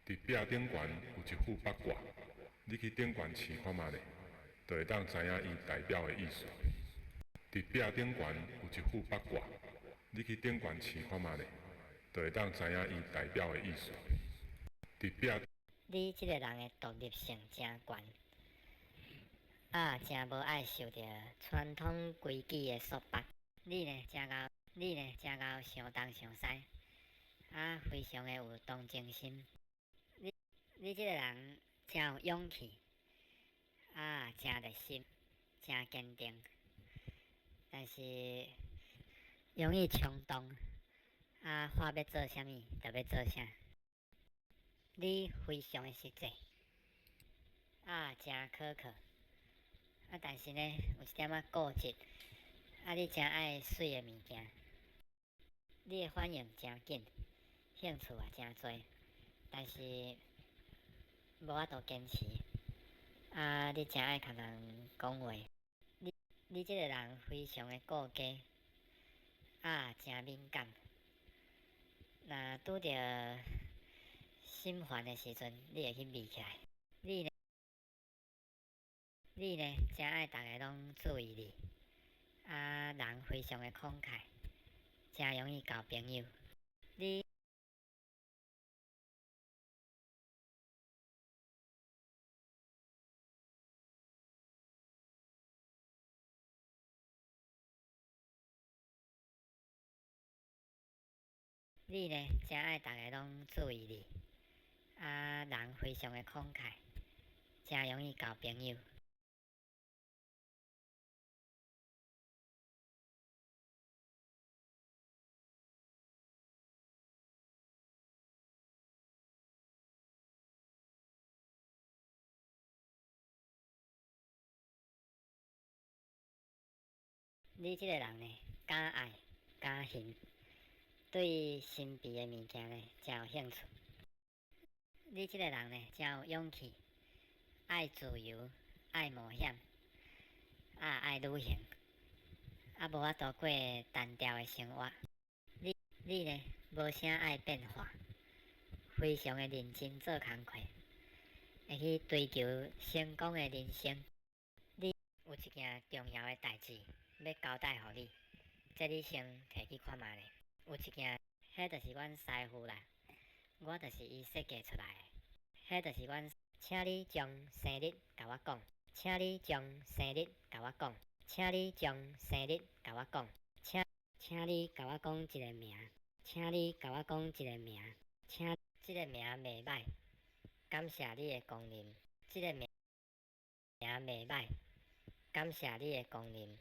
佇壁頂懸有一副八卦，你去頂懸試看覓咧，就會當知影伊代表的意思。佇壁頂懸有一副八卦，你去頂懸試看覓咧，就會當知影伊代表的意思。佇壁你這个人的獨立性誠懸，啊，誠無愛受著傳統規矩的束縛。你呢，誠𠢕，你呢，誠𠢕想東想西，啊，非常的有同情心。你，你這个人誠有勇氣，啊，誠熱心，誠堅定，但是容易衝動，啊，話欲做啥物就欲做啥。你非常的實際，啊，誠可靠，啊，但是呢，有一點仔固執，啊，你誠愛媠的物件，你的反應誠緊，興趣也誠濟，但是無法度堅持，啊，你誠愛共人講話，你你這个人非常的顧家，啊，誠敏感，若拄著心煩的時陣，你會去覕起來。你呢？你呢？誠愛逐个攏注意你，啊，人非常的慷慨，誠容易交朋友。你你呢？誠愛逐个攏注意你，啊，人非常的慷慨，誠容易交朋友。你這个人呢，敢愛敢恨，對神秘的物件呢，誠有興趣。你這个人呢，誠有勇氣，愛自由，愛冒險，啊，愛旅行，啊，無法度過單調的生活。你你呢，無啥愛變化，非常的認真做工課，會去追求成功的人生。你有一件重要的代誌欲交代予你，這你先提去看覓咧。有一件，彼就是阮師傅啦，我就是伊設計出來的。彼就是阮，請你將生日共我講，請你將生日共我講，請你將生日共我講，請，請你共我講一个名，請你共我講一个名，請，這个名袂䆀，感謝你的光臨，這个名袂䆀，感謝你的光臨。